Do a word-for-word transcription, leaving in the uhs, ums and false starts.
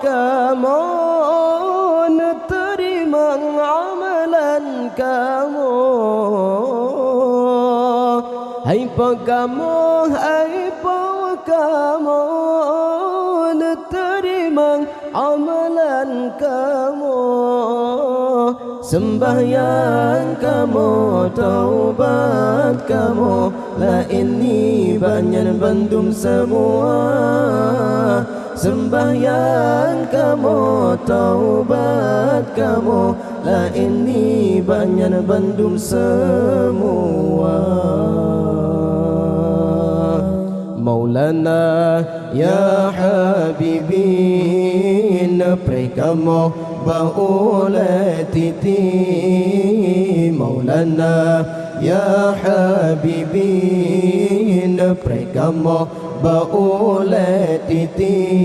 Kamoe neuteurimong amalan kamoe. Hai po kamoe, hai po kamoe neuteurimong amalan kamoe. Seumbahyang kamoe, taubat kamoe, laén nibak nyan bandum seumua. Seumbahyang kamoe, taubat kamoe, laén nibak nyan bandum seumua. Maulana ya habibi, neupreh kamoe bak ulée titi. Maulana ya habibi, neupreh kamoe bak ulée titi.